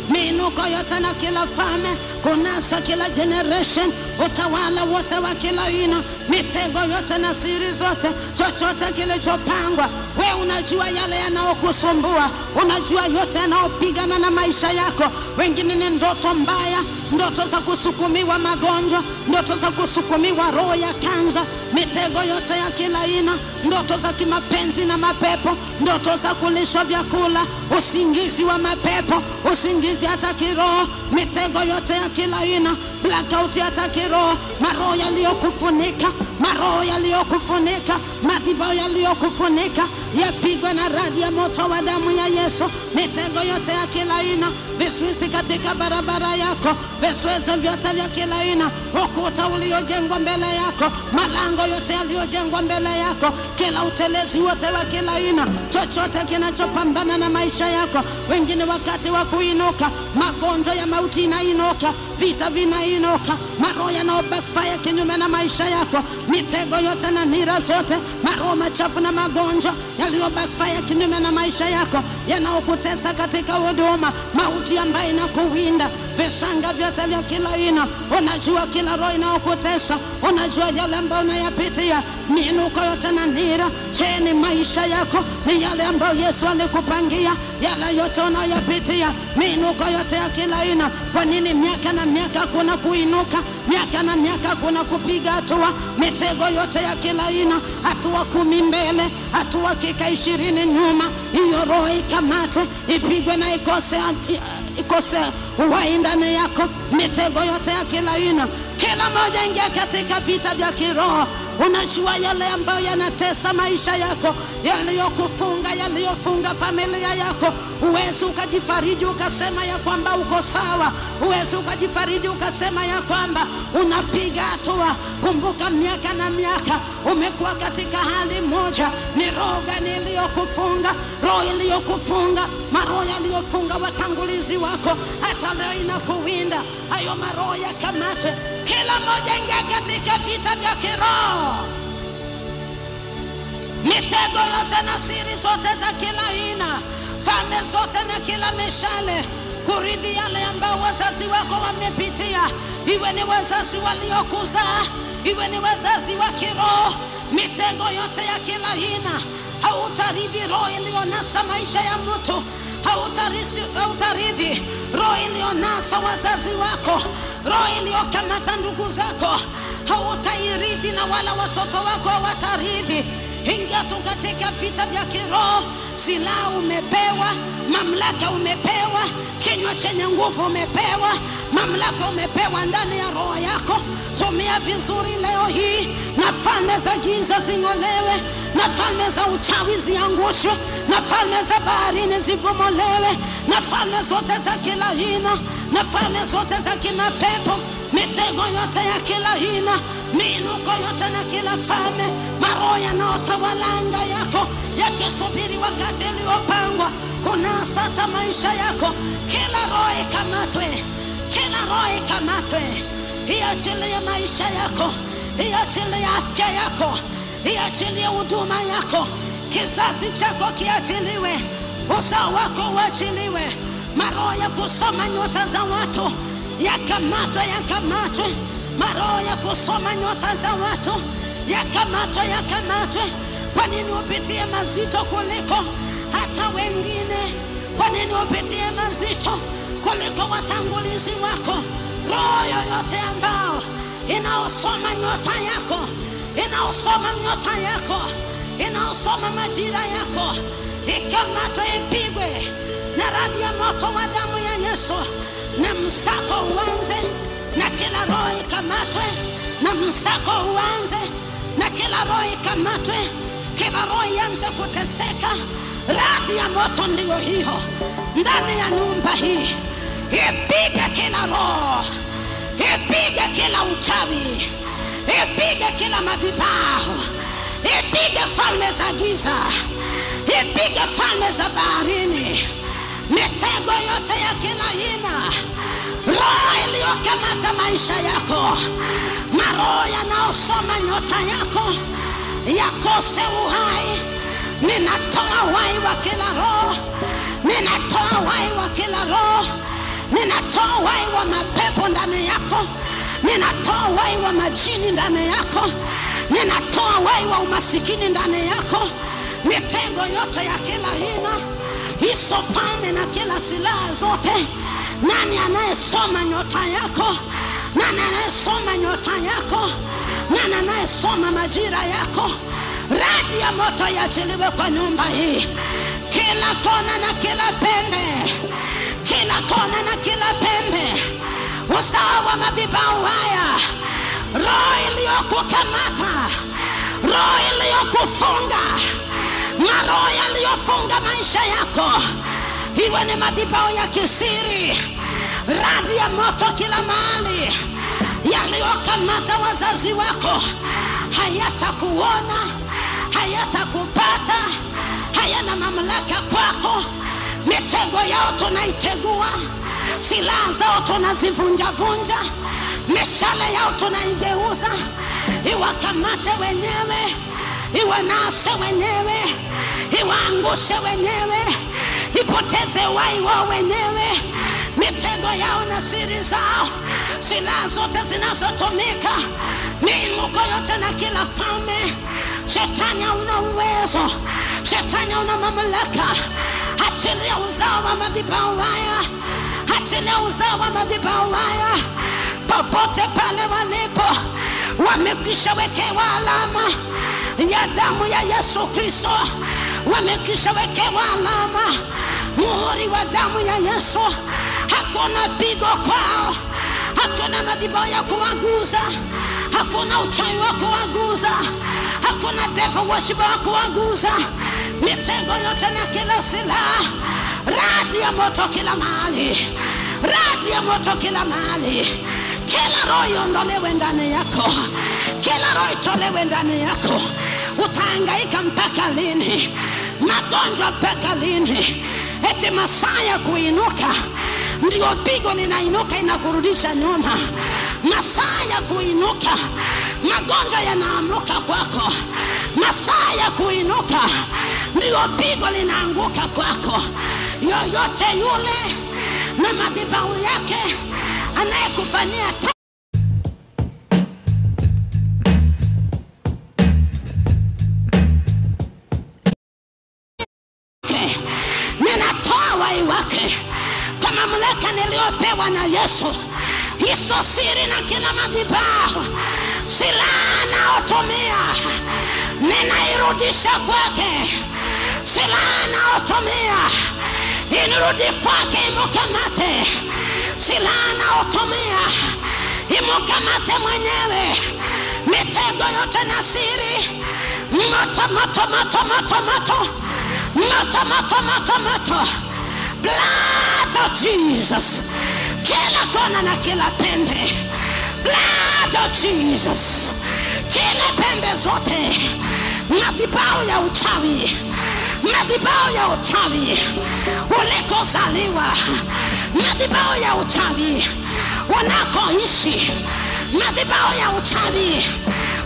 Miinuko yote na kila falme, kunasa kila generation, utawala wote wa kila aina, mitego yote na siri zote, chochote kilichopangwa. We unajua yale yanayokusumbua, unajua yote yanayopigana na maisha yako. Wengine ni ndoto mbaya, ndoto za kusukumiwa magonjwa, ndoto za kusukumiwa roho ya kanza, mitego yote ya kila aina, ndoto za kimapenzi na mapepo, ndoto za kulishwa vyakula, usingizi wa mapepo, usingizi hata kiroho, mitego yote ya kila aina, blackout hata kiroho, maroho yaliyokufunika, maroho yaliyokufunika, madhabahu yaliyokufunika yapigwe na radi ya moto wa damu ya Yesu. Mitego yote ya kila aina, vizuizi katika barabara yako, vizuizi vyote vya kila aina, ukuta uliojengwa mbele yako, malango yote yaliyojengwa mbele yako, kila utelezi wote wa kila aina, chochote kinachopambana na maisha yako. Wengine wakati wa kuinuka, magonjwa ya mauti inainuka, vita vinainuka, maroho yanao backfire kinyume na maisha yako, mitego yote na nira zote, maroho machafu na magonjwa yaliyo backfire kinyume na maisha yako, yanaokutesa katika huduma, mauti ambayo inakuwinda, visanga vyote vya kila aina. Unajua kila roho inaokutesa, unajua yale ambayo unayapitia, miinuko yote na nira. Je, ni maisha yako ni yale ambayo Yesu alikupangia? Yale yote unayapitia, miinuko yote ya kila aina. Kwa nini miaka na miaka kuna kuinuka, miaka na miaka kuna kupiga hatua? Mitego yote ya kila aina, hatua 10 mbele, hatua 20 nyuma. Hiyo roho ikamatwe, ipigwe na ikose uhai ndani yako. Mitego yote ya kila aina, kila moja ingia katika vita vya kiroho. Unajua yale ambayo yanatesa maisha yako, yaliyokufunga, yaliyofunga familia yako. Uwezi ukajifariji ukasema ya kwamba uko sawa, uwezi ukajifariji ukasema ya kwamba unapiga hatua. Kumbuka miaka na miaka umekuwa katika hali moja. Ni roho gani iliyokufunga? Roho iliyokufunga, maroho yaliyofunga watangulizi wako, hata leo inakuwinda. Hayo maroho yakamatwe, kila moja ingia katika vita vya kiroho. Mitego yote na siri zote za kila aina, falme zote na kila mishale, kuridhi yale ambao wazazi wako wamepitia, iwe ni wazazi waliokuzaa, iwe ni wazazi wa kiroho, mitego yote ya kila aina. Hautaridhi roho iliyonasa maisha ya mtu, hautaridhi roho iliyonasa wazazi wako, roho iliyokamata ndugu zako, hautairidhi na wala watoto wako hawataridhi. Ingia tu katika vita vya kiroho. Silaha umepewa, mamlaka umepewa, kinywa chenye nguvu umepewa, mamlaka umepewa ndani ya roho yako. Tumia vizuri leo hii, na falme za giza zing'olewe, na falme za uchawi ziangushwe, na falme za baharini zibomolewe, na falme zote za kila aina, na falme zote za kimapepo, mitego yote ya kila aina, miinuko yote na kila falme, maroho yanayotawala anga yako yakisubiri wakati uliopangwa kunasa hata maisha yako. Kila roho ikamatwe, kila roho ikamatwe, iachilie maisha yako, iachilie afya yako, iachilie huduma yako, kizazi chako kiachiliwe, uzao wako uachiliwe. Maroho ya kusoma nyota za watu yakamatwe, yakamatwe. Maroho ya kusoma nyota za watu yakamatwe, yakamatwe. Kwa nini upitie mazito kuliko hata wengine? Kwa nini upitie mazito kuliko watangulizi wako? Roho yoyote ambao inaosoma nyota yako, inaosoma nyota yako, inaosoma majira yako, ikamatwe, ipigwe na radi ya moto wa damu ya Yesu, na msako uanze, na kila roho ikamatwe, na msako uanze, na kila roho ikamatwe, kila roho ianze kuteseka. Radi ya moto ndiyo hiyo ndani ya nyumba hii, ipige kila roho, ipige kila uchawi, ipige kila madhabahu, ipige falme za giza, ipige falme za baharini, mitego yote ya kila aina, roho iliyokamata maisha yako, maroho yanaosoma nyota yako yakose uhai. Ninatoa uhai wa kila roho, ninatoa uhai wa kila roho, Ninatoa uhai wa mapepo ndani yako. Ninatoa uhai wa majini ndani yako. Ninatoa uhai wa umasikini ndani yako. Mitego yote ya kila aina, hizo falme na kila silaha zote. Nani anayesoma nyota yako? Nani anayesoma nyota yako? Nani anayesoma majira yako? Radi ya moto iachiliwe kwa nyumba hii, kila kona na kila pembe, kila kona na kila pembe. Uzao wa madhabahu haya, roho iliyokukamata, roho iliyokufunga, maroho yaliyofunga maisha yako, iwe ni madhabahu ya kisiri, radi ya moto kila mahali, yaliyokamata wazazi wako, hayatakuona, hayatakupata, hayana mamlaka kwako. Mitego yao tunaitegua, silaha zao tunazivunja vunja, mishale yao tunaigeuza, iwakamate wenyewe, iwanase wenyewe, iwaangushe wenyewe, ipoteze uhai wao wenyewe. Mitego yao na siri zao, silaha zote zinazotumika, miinuko yote na kila falme. Shetani hauna uwezo, shetani hauna mamlaka. Achilia uzao wa madhabahu haya, achilia uzao wa madhabahu haya, popote pale walipo, wamekwisha wekewa alama ya damu ya Yesu Kristo, wamekwisha wekewa alama, muhuri wa damu ya Yesu. Hakuna pigo kwao, hakuna madhabahu ya kuwaguza, hakuna uchawi wa kuwaguza, hakuna devil worship wa kuwaguza. Mitego yote na kila silaha, radi ya moto kila mahali, radi ya moto kila mahali. Kila roho iondolewe ndani yako, kila roho itolewe ndani yako. Utahangaika mpaka lini? Magonjwa mpaka lini? Eti masaa ya kuinuka ndio pigo linainuka inakurudisha nyuma. Masaa ya kuinuka, magonjwa yanaamuka kwako. Masaa ya kuinuka ndio pigo linaanguka kwako. Yoyote yule na madhabahu yake anayekufanyia ninatoa uhai wake kwa mamlaka niliyopewa na Yesu. Hizo siri na kila madhabahu, silaha anayotumia ninairudisha kwake. Silaha anayotumia inirudi kwake, imukamate. Silaha anayotumia imukamate mwenyewe. Mitego yote na siri, moto moto moto moto moto moto moto moto moto, blood of Jesus, kila kona na kila pembe, blood of Jesus, kila pembe zote, madhabahu ya uchawi, madhabahu ya uchawi ulikozaliwa, madhabahu ya uchawi unakoishi, madhabahu ya uchawi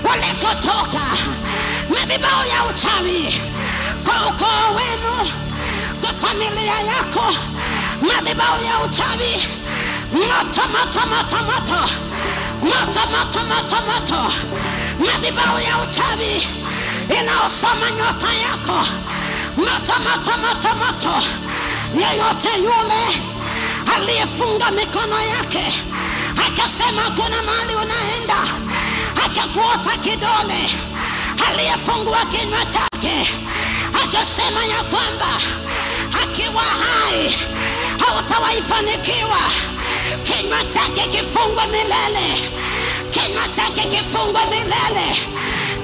ulikotoka, madhabahu ya uchawi kwa ukoo wenu, kwa familia yako, madhabahu ya uchawi, moto moto moto moto moto moto moto moto, madhabahu ya uchawi inaosoma nyota yako, moto moto moto moto. Yeyote yule aliyefunga mikono yake akasema kuna mahali unaenda, akakuota kidole, aliyefungua kinywa chake akasema ya kwamba akiwa hai hautawaifanikiwa, kinywa chake kifungwe milele, kinywa chake kifungwe milele,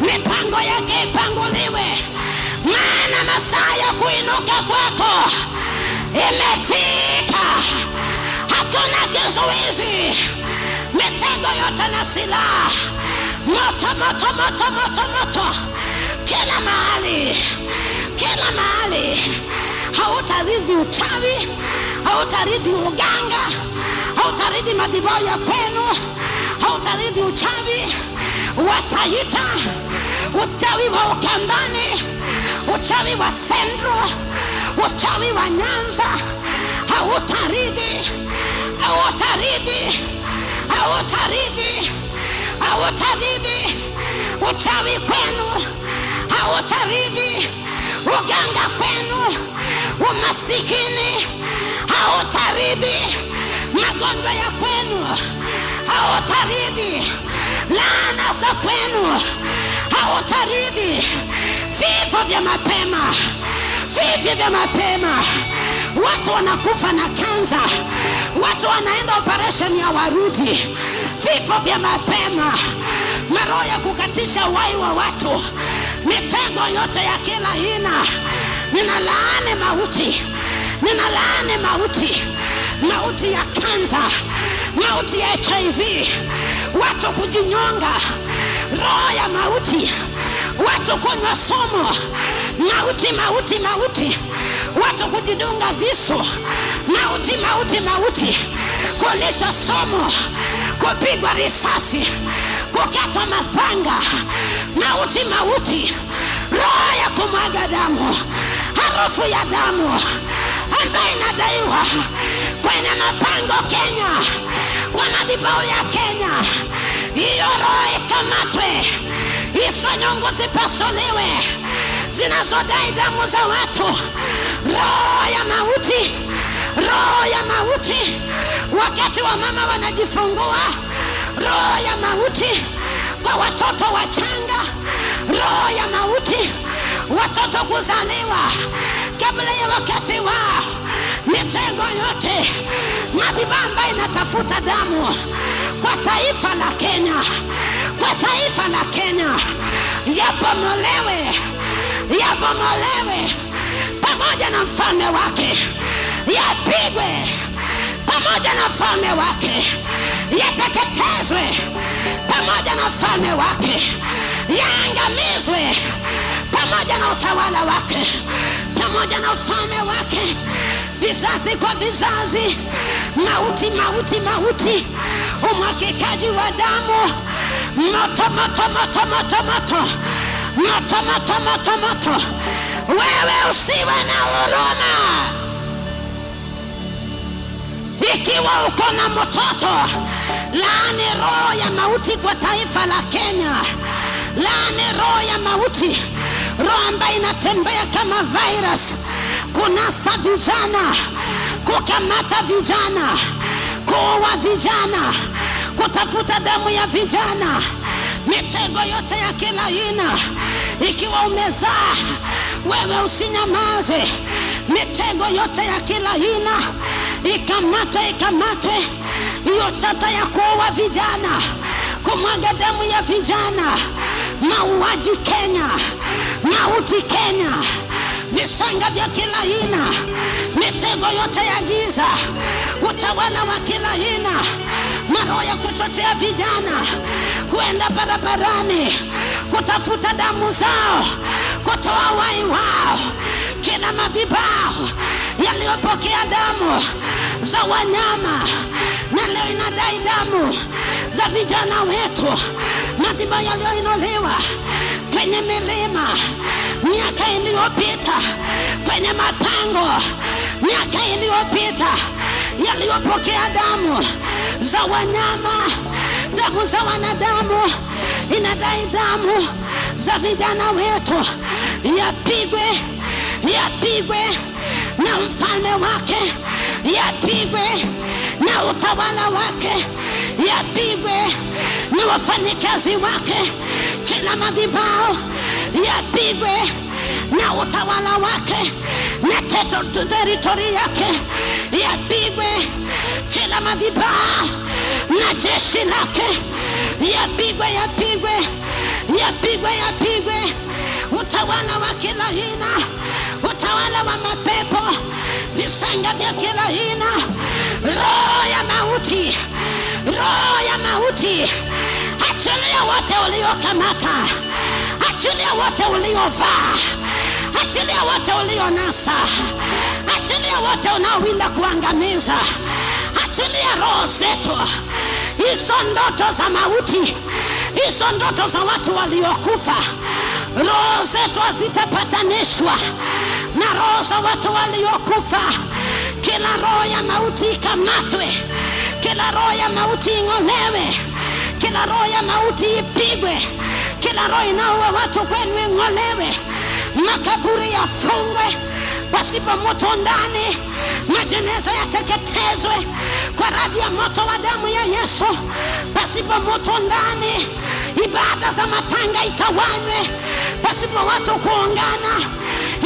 mipango yake ipanguliwe, maana masaa ya kuinuka kwako imefika. Hakuna kizuizi, mitego yote na silaha, moto moto moto moto moto, kila mahali, kila mahali. Hautarithi uchawi, hautarithi uganga, hautarithi madhabahu ya kwenu, hautarithi uchawi. Wataita uchawi wa Ukambani, uchawi wa Central, uchawi wa Nyanza, hautarithi, hautarithi. Hautaridhi uchawi kwenu, hautaridhi uganga kwenu, umasikini hautaridhi, magonjwa ya kwenu hautaridhi, laana za kwenu hautaridhi, vifo vya mapema, vifo vya mapema. Watu wanakufa na kansa, watu wanaenda operation ya warudi, vifo vya mapema, maroho ya kukatisha uhai wa watu, mitego yote ya kila aina. Ninalaani mauti, ninalaani mauti, mauti ya kansa, mauti ya HIV, watu kujinyonga, roho ya mauti, watu kunywa sumu, mauti, mauti, mauti, watu kujidunga visu, mauti, mauti, mauti, kulishwa sumu, kupigwa risasi, kukatwa mapanga, mauti, mauti, roho ya kumwaga damu, harufu ya damu ambayo inadaiwa kwenye mapango Kenya, kwa madhabahu ya Kenya, hiyo roho ikamatwe, hizo nyungu zipasuliwe zinazodai damu za watu. Roho ya mauti, roho ya mauti, wakati wa mama wanajifungua, roho ya mauti kwa watoto wachanga, roho ya mauti watoto kuzaliwa kabla ya wakati wao, mitego yote, madhabahu inatafuta damu kwa taifa la Kenya, kwa taifa la Kenya, yabomolewe, yabomolewe pamoja na mfalme wake, yapigwe pamoja na mfalme wake, yateketezwe pamoja na mfalme wake, yaangamizwe pamoja na utawala wake, pamoja na ufalme wake, vizazi kwa vizazi. Mauti, mauti, mauti, umwagikaji wa damu, moto, moto, moto, moto, moto, moto, moto, moto, moto. Wewe usiwe na huruma. Ikiwa uko na mtoto, laani roho ya mauti kwa taifa la Kenya, laani roho ya mauti, roho ambayo inatembea kama virus, kunasa vijana, kukamata vijana, kuua vijana, kutafuta damu ya vijana, mitego yote ya kila aina. Ikiwa umezaa, wewe usinyamaze. Mitego yote ya kila aina ikamatwe, ikamatwe. Hiyo chata ya kuua vijana, kumwaga damu ya vijana, mauaji Kenya, mauti Kenya, visanga vya kila aina, mitego yote ya giza, utawala wa kila aina, maroho ya kuchochea vijana kuenda barabarani kutafuta damu zao, kutoa uhai wao, kila madhabahu yaliyopokea damu za wanyama na leo inadai damu za vijana wetu, madhabahu yaliyoinuliwa kwenye milima miaka iliyopita, kwenye mapango miaka iliyopita, yaliyopokea damu za wanyama, damu za wanadamu, inadai damu za vijana wetu, yapigwe, yapigwe na mfalme wake, yapigwe na utawala wake, yapigwe na wafanyikazi wake, kila madhabahu yapigwe na utawala wake na teritori yake, yapigwe kila madhabahu na jeshi lake, yapigwe, yapigwe, yapigwe, yapigwe. Utawala wa kila aina, utawala wa mapepo, visanga vya kila aina, roho ya mauti, roho ya mauti, achilia wote uliokamata, achilia wote uliovaa, achilia wote ulionasa, achilia wote unaowinda kuangamiza, achilia roho zetu, hizo ndoto za mauti, hizo ndoto za watu waliokufa, roho zetu hazitapatanishwa na roho za watu waliokufa. Kila roho ya mauti ikamatwe, kila roho ya mauti ing'olewe, Kila roho ya mauti ipigwe. Kila roho inaua watu kwenu ing'olewe. Makaburi yafungwe pasipo moto ndani. Majeneza yateketezwe kwa radi ya moto wa damu ya Yesu pasipo moto ndani. Ibada za matanga itawanywe pasipo watu kuungana.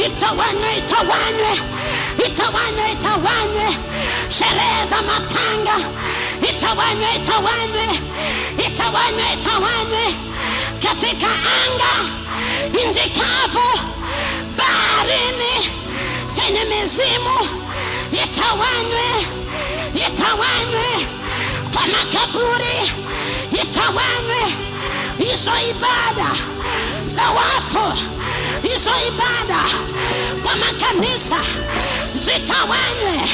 Itawanywe, itawanywe, itawanywe, itawanywe. Sherehe za matanga itawanywe, itawanywe, itawanywe, itawanywe. Katika anga, nchi kavu, baharini, kwenye mizimu, itawanywe, itawanywe. Kwa makaburi itawanywe. Hizo ibada za wafu, hizo ibada kwa makanisa zitawanywe.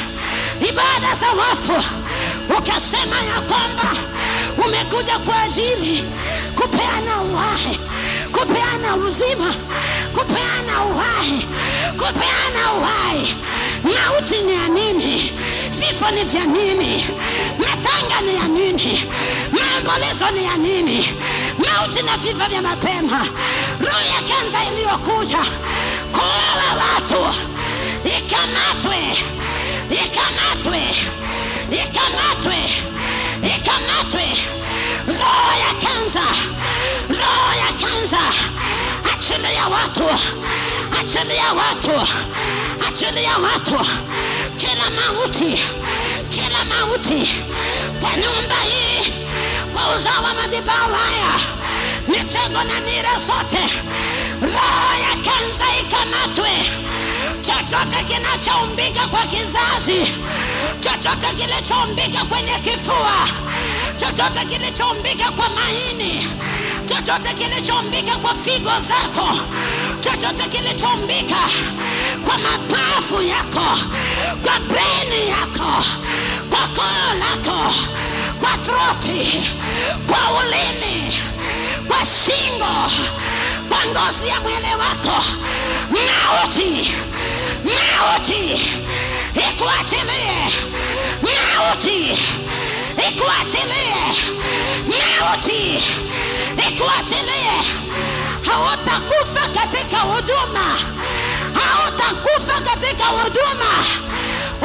Ibada za wafu, ukasema ya kwamba umekuja kwa ajili kupeana uhai, kupeana uzima, kupeana uhai, kupeana uhai. Mauti ni ya nini? Vifo ni vya nini? Matanga ni ya nini? Maombolezo ni ya nini? Mauti na vifo vya mapema. Roho ya kanza iliyokuja kuua watu ikamatwe, ikamatwe, ikamatwe, ikamatwe. Roho ya kanza, roho ya kanza, achilia watu, achilia watu, achilia watu. Kila mauti, kila mauti kwa nyumba hii, kwa uzao wa madhabahu haya, mitego na nira zote, roho ya kanza ikamatwe. Chochote kinachoumbika kwa kizazi, chochote kilichoumbika kwenye kifua, chochote kilichoumbika kwa maini, chochote kilichoumbika kwa figo zako, chochote kilichoumbika kwa mapafu yako, kwa brain yako, kwa koo lako, kwa throat, kwa ulimi, kwa shingo, kwa ngozi ya mwili wako, mauti, mauti ikuachilie, mauti ikuachilie, mauti ikuachilie. Hautakufa katika huduma, hautakufa katika huduma.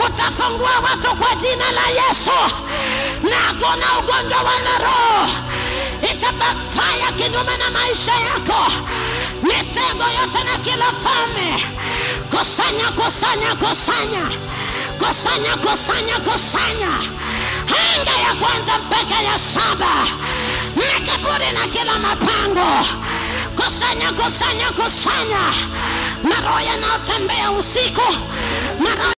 Utafungua watu kwa jina la Yesu, na hakuna ugonjwa wala roho itabackfire kinyume na maisha yako. Mitego yote na kila falme, kusanya, kusanya, kusanya, kusanya, kusanya, kusanya. Anga ya kwanza mpaka ya saba, makaburi na kila mapango, kusanya, kusanya, kusanya. Maroho yanayotembea usiku, maroho